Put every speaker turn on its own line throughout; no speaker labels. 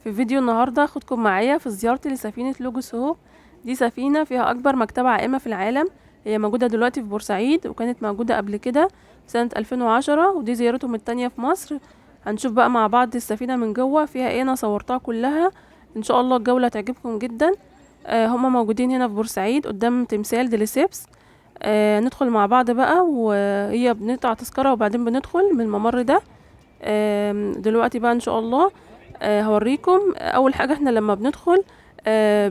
في فيديو النهاردة هاخدكم معايا في زيارتي لسفينة لوجوس هوب. دي سفينة فيها أكبر مكتبة عائمة في العالم، هي موجودة دلوقتي في بورسعيد وكانت موجودة قبل كده في سنة 2010، ودي زيارتهم التانية في مصر. هنشوف بقى مع بعض السفينة من جوه فيها ايه، انا صورتها كلها. ان شاء الله الجولة تعجبكم جدا. هما موجودين هنا في بورسعيد قدام تمثال ديليسيبس. ندخل مع بعض بقى، وهي بنقطع تذكرة وبعدين بندخل من الممر ده. دلوقتي بقى ان شاء الله هوريكم. اول حاجة احنا لما بندخل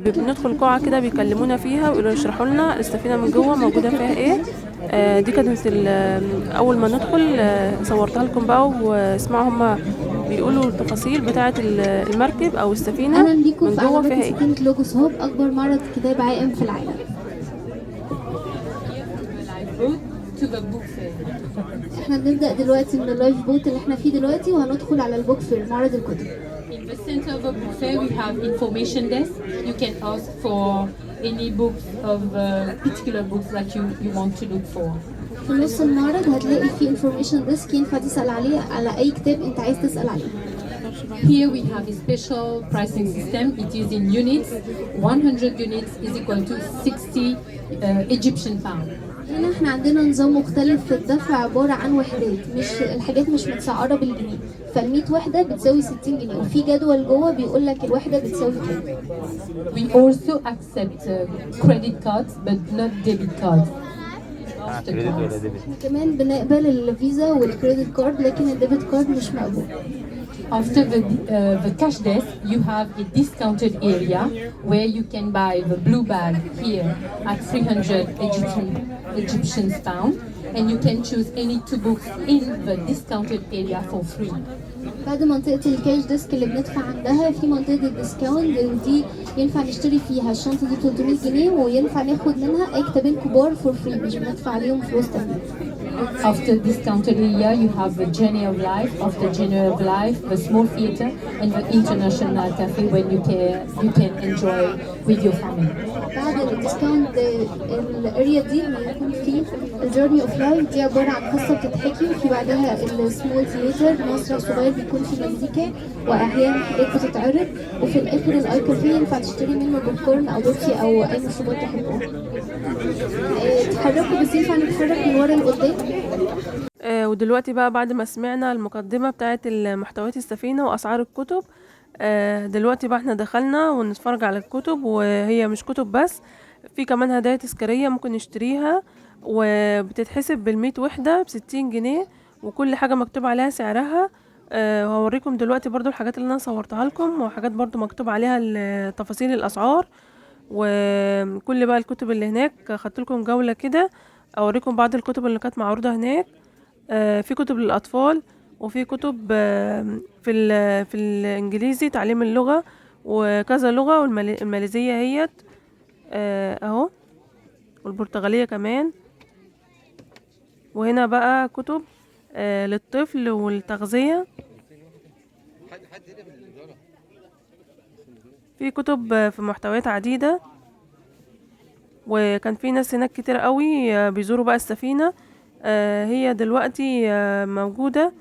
بندخل قاعة كده بيكلمونا فيها ويقولوا يشرحوا لنا السفينة من جوه موجودة فيها ايه. دي كانت اول ما ندخل صورتها لكم بقى، واسمعوا هما بيقولوا التفاصيل بتاعة المركب او السفينة
اهلا بيكم
من
في
جوه
علامات
فيها ايه.
سفينة لوجوس هوب، اكبر معرض كتاب عائم في العالم.
Lifeboat to the book fair.
احنا بنبدأ دلوقتي من ال lifeboat اللي احنا فيه دلوقتي، وهندخل على ال book fair معرض الكتب.
In the center of the book fair, we have information desk. You can ask for any books of particular books that you want to look for.
في نص المعرض هتلاقي فيه information desk ينفع تسأل عليه على اي كتاب انت عايز تسأل عليه.
Here we have a special pricing system. It is in units. 100 units is equal to 60 Egyptian pound.
هنا احنا عندنا نظام مختلف في الدفع، عبارة عن وحدات، مش الحاجات مش متسعرة بالجنيه، فالمية وحدة بتساوي 60 جنيه، وفي جدول جوه بيقول لك الوحدة بتساوي كام.
We also accept credit cards, but not debit cards.
credit ولا debit؟
احنا كمان بنقبل الفيزا وال credit card، لكن ال debit card مش مقبول.
After the cash desk, you have a discounted area where you can buy the blue bag here at 300 Egyptian pound, and you can choose any two books in the discounted area for free.
بعد منطقة ال cash desk اللي بندفع عندها، في منطقة ال discount، ودي ينفع نشتري فيها الشنطة دي 300 جنيه، وينفع ناخد منها أي كتابين كبار for free، مش بندفع عليهم فلوس تانية.
After discounted area, you have the Journey of Life. After Journey of Life, the small theater and the international cafe where you can enjoy with your family.
بعد ال discount ال area دي بيكون في ال Journey of Life، دي عبارة عن قصة بتتحكي، وفي بعدها ال small theater، مسرح صغير بيكون فيه مزيكا واحيانا حاجات بتتعرض، وفي الاخر ال I Cafe ينفع تشتري منه بوب كورن او بيبسي او اي مشروبات تحبوها. تحركوا بس ينفع نتحرك من ورا لقدام.
ودلوقتي بقى بعد ما سمعنا المقدمة بتاعت محتويات السفينة وأسعار الكتب، دلوقتي بقى احنا دخلنا ونتفرج على الكتب، وهي مش كتب بس، في كمان هدايا تذكارية ممكن نشتريها، وبتتحسب بالمية وحدة بستين جنيه، وكل حاجة مكتوب عليها سعرها. وهوريكم دلوقتي برضو الحاجات اللي انا صورتها لكم، وحاجات برضو مكتوب عليها تفاصيل الأسعار، وكل بقى الكتب اللي هناك. خدت لكم جولة كده اوريكم بعض الكتب اللي كانت معروضة هناك. في كتب للأطفال، وفي كتب في الإنجليزي تعليم اللغة وكذا لغة، والماليزية هيت، أهو، والبرتغالية كمان. وهنا بقى كتب للطفل والتغذية، في كتب في محتويات عديدة. وكان في ناس هناك كتير قوي بيزوروا بقى السفينة. هي دلوقتي موجودة،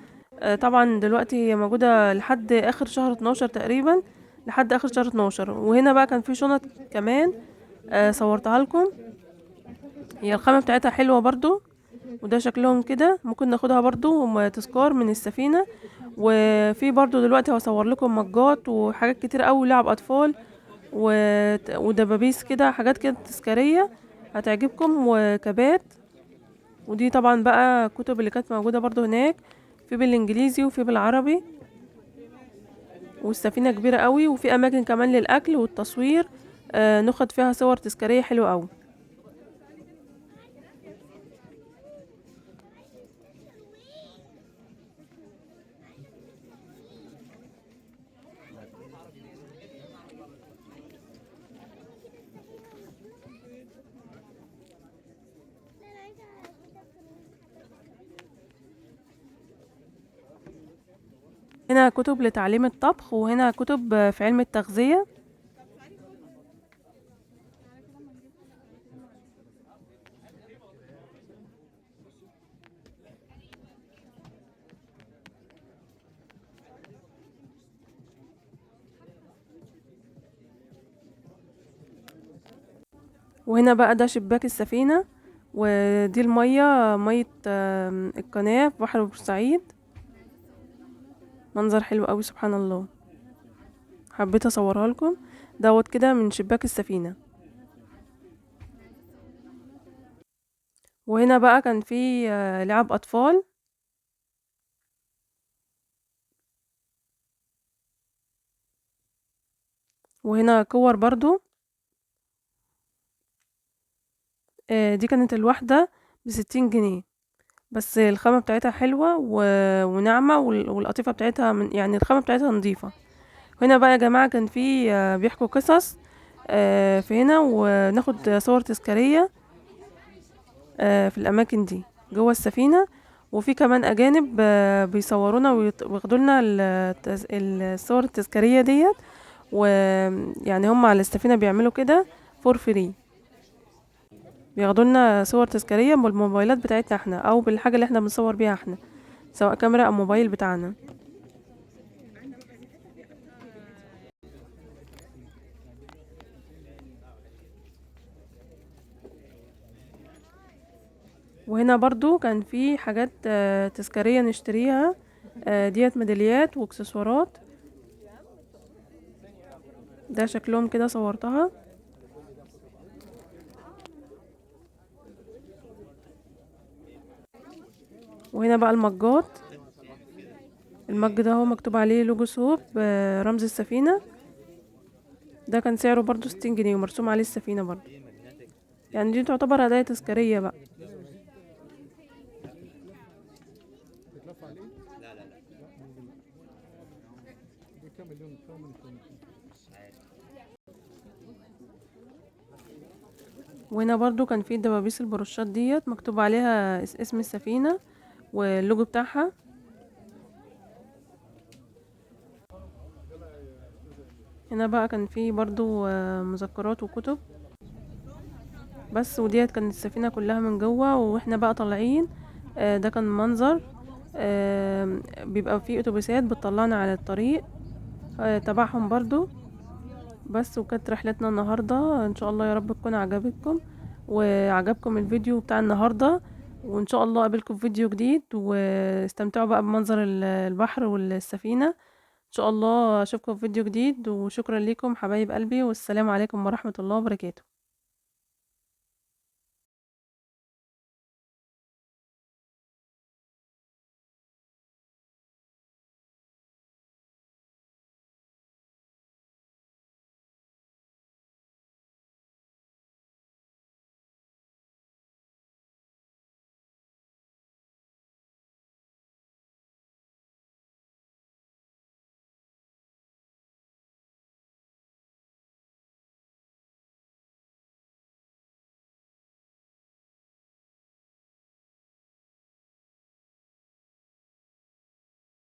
طبعا دلوقتي هي موجودة لحد آخر شهر 12 تقريبا، لحد آخر شهر 12. وهنا بقى كان في شنط كمان، صورتها لكم، هي الخامة بتاعتها حلوة برضو، وده شكلهم كده، ممكن ناخدها برضو تذكار من السفينة. وفي برضو دلوقتي هصور لكم مجات وحاجات كتير قوي، لعب أطفال ودبابيس كده، حاجات كده تذكارية هتعجبكم، وكبات. ودي طبعا بقى كتب اللي كانت موجودة برضو هناك، في بالانجليزي وفي بالعربي. والسفينة كبيرة قوي، وفي اماكن كمان للاكل والتصوير، ناخد فيها صور تذكارية حلوة قوي. هنا كتب لتعليم الطبخ، وهنا كتب في علم التغذية. وهنا بقى ده شباك السفينة، ودي المية، مية القناة في بحر بورسعيد. منظر حلو قوي سبحان الله، حبيت اصورها لكم. دوت كده من شباك السفينة. وهنا بقى كان في لعب اطفال. وهنا كور برضو. دي كانت الواحدة ب60 جنيه، بس الخامة بتاعتها حلوة وناعمة، والقطيفة بتاعتها من يعني الخامة بتاعتها نظيفة. هنا بقى يا جماعة كان في بيحكوا قصص في هنا، وناخد صور تذكارية في الأماكن دي جوه السفينة. وفي كمان أجانب بيصورونا وياخدوا لنا الصور التذكارية ديت، ويعني هم على السفينة بيعملوا كده for free، بياخدوا لنا صور تذكارية بالموبايلات بتاعتنا احنا، او بالحاجة اللي احنا بنصور بيها احنا، سواء كاميرا او موبايل بتاعنا. وهنا برضو كان في حاجات تذكارية نشتريها، ديت ميداليات واكسسوارات، ده شكلهم كده صورتها. وهنا بقى المجات، المج ده هو مكتوب عليه لوجوس هوب، رمز السفينة، ده كان سعره برضو 60 جنيه ومرسوم عليه السفينة برضو، يعني دي تعتبر هدايا تذكارية بقى. وهنا برضو كان في دبابيس البروشات ديت مكتوب عليها اسم السفينة واللوجو بتاعها. هنا بقى كان في برضو مذكرات وكتب بس. وديت كانت السفينة كلها من جوه واحنا بقى طالعين. ده كان منظر، بيبقى فيه اتوبيسات بتطلعنا على الطريق، تبعهم برضو بس. وكانت رحلتنا النهاردة، ان شاء الله يا رب تكون عجبتكم وعجبكم الفيديو بتاع النهاردة، وان شاء الله اقابلكم في فيديو جديد. واستمتعوا بقى بمنظر البحر والسفينة. ان شاء الله اشوفكم في فيديو جديد، وشكرا لكم حبايب قلبي، والسلام عليكم ورحمة الله وبركاته.